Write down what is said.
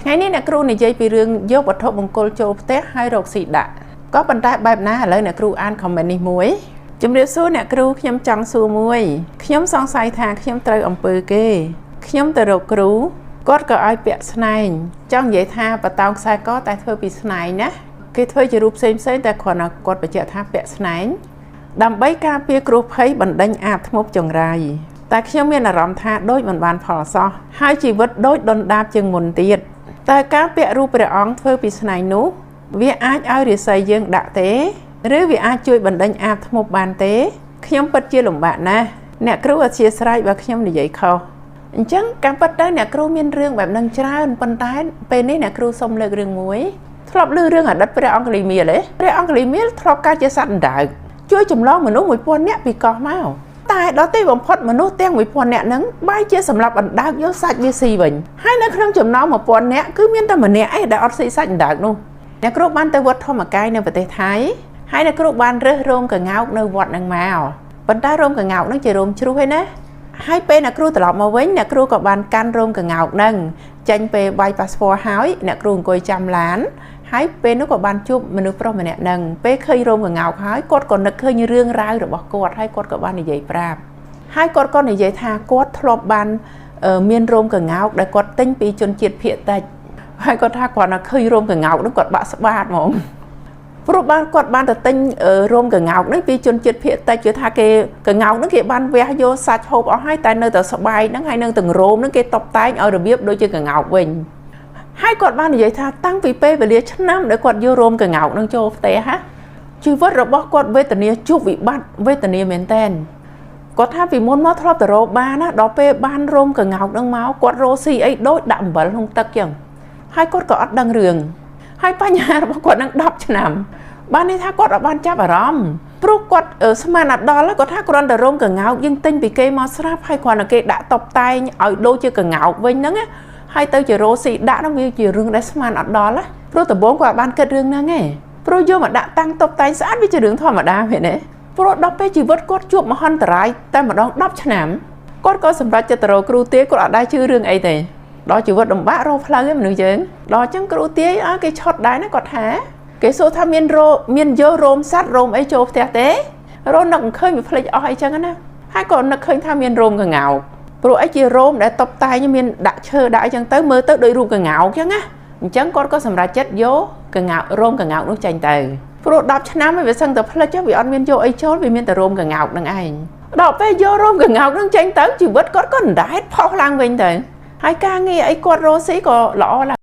ថ្ងៃនេះអ្នកគ្រូនិយាយពីរឿងយកវត្ថុមង្គលចូលផ្ទះហើយរកស៊ីដាក់ក៏ប៉ុន្តែបែបណាឥឡូវអ្នកគ្រូអាន comment នេះមួយជំរាបសួរអ្នកគ្រូខ្ញុំចង់សួរមួយខ្ញុំសង្ស័យថាខ្ញុំត្រូវអំពើគេខ្ញុំទៅរកគ្រូគាត់ក៏ឲ្យពាក់ស្នែងចង់និយាយថាបតោងខ្សែកតែធ្វើពីស្នែងណាគេធ្វើជារូបផ្សេងផ្សេងតែគ្រាន់តែគាត់បញ្ជាក់ថាពាក់ស្នែងដើម្បីការពារគ្រោះភ័យបណ្ដេញអាបធ្មប់ចង្រៃតែខ្ញុំមានអារម្មណ៍ថាដូចមិនបានផលសោះហើយជីវិតដូចដុនដាបជាងមុនទៀតតែការពាក់រូបព្រះអង្គធ្វើពីស្នែងនោះវាអាចឲ្យរាសីយើងដាក់ទេឬវាអាចជួយបណ្ដេញអាបធ្មប់បានទេខ្ញុំពិតជាលំបាកណាស់អ្នកគ្រូអធិស្ឋានបើខ្ញុំនិយាយខុសអញ្ចឹងការពិតទៅអ្នកគ្រូមានរឿងបែបហ្នឹងច្រើនប៉ុន្តែពេលនេះអ្នកគ្រូសុំលើករឿងមួយធ្លាប់ឮរឿងអតីតព្រះអង្គលីមៀលទេព្រះអង្គលីមៀលធ្លាប់កើតជាសត្វអណ្ដើកជួយចម្លងមនុស្ស1000នាក់ពីកោះមកតែដល់ទីបំផុតមនុស្សទាំង1000នាក់ហ្នឹងបែរជាសម្រាប់អណ្ដើកយកសាច់វាស៊ីវិញហើយនៅក្នុងចំណោម1000នាក់គឺមានតែម្នាក់ឯងដែលអត់ស៊ីសាច់អណ្ដើកនោះអ្នកគ្រូបានទៅវត្តធម្មកាយនៅប្រទេសថៃហើយអ្នកគ្រូបានរើសរោមក្ងោកនៅវត្តហ្នឹងមកប៉ុន្តែរោមក្ងោកហ្នឹងជារោមជ្រុះឯណាហើយពេលអ្នកគ្រូត្រឡប់មកវិញអ្នកគ្រូក៏បានកាន់រោមក្ងោកហ្នឹងចេញពេលបាយប៉ាសពតហើយអ្នកគ្រូអង្គុយចាំឡានហើយពេលនោះក៏បានជួបមនុស្សប្រុសម្នាក់ហ្នឹងពេលឃើញរោមក្ងោកហើយគាត់ក៏នឹកឃើញរឿងរ៉ាវរបស់គាត់ហើយគាត់ក៏បាននិយាយប្រាប់ហើយគាត់ក៏និយាយថាគាត់ធ្លាប់បានមានរោមក្ងោកដែលគាត់ទិញពីជនជាតិភាគតិចហើយគាត់ថាគាត់នៅឃើញរោមក្ងោកហ្នឹងគាត់បាក់ស្បាតហ្មងព្រោះបានគាត់បានទៅទិញរោមក្ងោកនេះពីជនជាតិភាគតិចគឺថាគេក្ងោកហ្នឹងគេបានវះយកសាច់ហូបអស់ហើយតែនៅតែស្បែកហ្នឹងហើយនឹងទាំងរោមហ្នឹងគេតុបតែងឲ្យរបៀបដូចជាក្ងោកវិញហើយគាត់បាននិយាយថាតាំងពីពេលវេលាឆ្នាំដែលគាត់យករោមក្ងោកនឹងចូលផ្ទះហាជីវិតរបស់គាត់វេទនាជួបវិបត្តិវេទនាមែនតែនគាត់ថាពីមុនមកធ្លាប់ទៅរកបានណាដល់ពេលបានរោមក្ងោកនឹងមកគាត់រកស៊ីអីដូចដាក់អំបិលក្នុងទឹកចឹងហើយគាត់ក៏អត់ដឹងរឿងហើយបញ្ហារបស់គាត់នឹង10ឆ្នាំបានន័យថាគាត់អត់បានចាប់អារម្មណ៍ព្រោះគាត់ស្មានអត់ដល់គាត់ថាគ្រាន់តែរោមក្ងោកយើងទិញពីគេមកស្រាប់ហើយគ្រាន់តែគេដាក់តុបតែងឲ្យដូចជាក្ងោកវិញហ្នឹងណាហើយទៅជារោស៊ីដាក់ហ្នឹងវាជារឿងដែលស្មានអត់ដល់ណាព្រោះដំបូងគាត់បានគិតរឿងហ្នឹងឯងព្រោះយកមកដាក់តាំងតុបតែងស្អាតវាជារឿងធម្មតាមែនទេព្រោះដល់ពេលជីវិតគាត់ជួបមហន្តរាយតែម្ដង10ឆ្នាំគាត់ក៏សម្រេចចិត្តទៅរកគ្រូទាយគាត់អត់ដែរជឿរឿងអីទេដល់ជីវិតលំបាករកផ្លូវឯមនុស្សយើងដល់អញ្ចឹងគ្រូទាយគេឆុតដែរណាគាត់ថាគេសួរថាមានរោមានយករោមសัตว์រោមអីចូលផ្ទះទេរោនឹកឃើញវាភ្លេចអស់អីចឹងណាហើយក៏នឹកឃើញថាមានរោមក្ងោកព្រោះអីជារោមដែលតុបតែងមានដាក់ឈើដាក់អីចឹងទៅមើលទៅដូចរូបក្ងោកចឹងណាអញ្ចឹងគាត់ក៏សម្រេចចិត្តយកក្ងោករោមក្ងោកនោះចេញទៅព្រោះ10ឆ្នាំវាសឹងតែភ្លេចវាអត់មានយកអីចូលវាមានតែរោមក្ងោកនឹងឯងដល់ពេលយករោមក្ងោកនឹងចេញទៅជីវិតគាត់ក៏អណ្ដែតផុសឡើងវិញទៅហើយការងារអីគាត់រកស៊ីក៏ល្អឡើង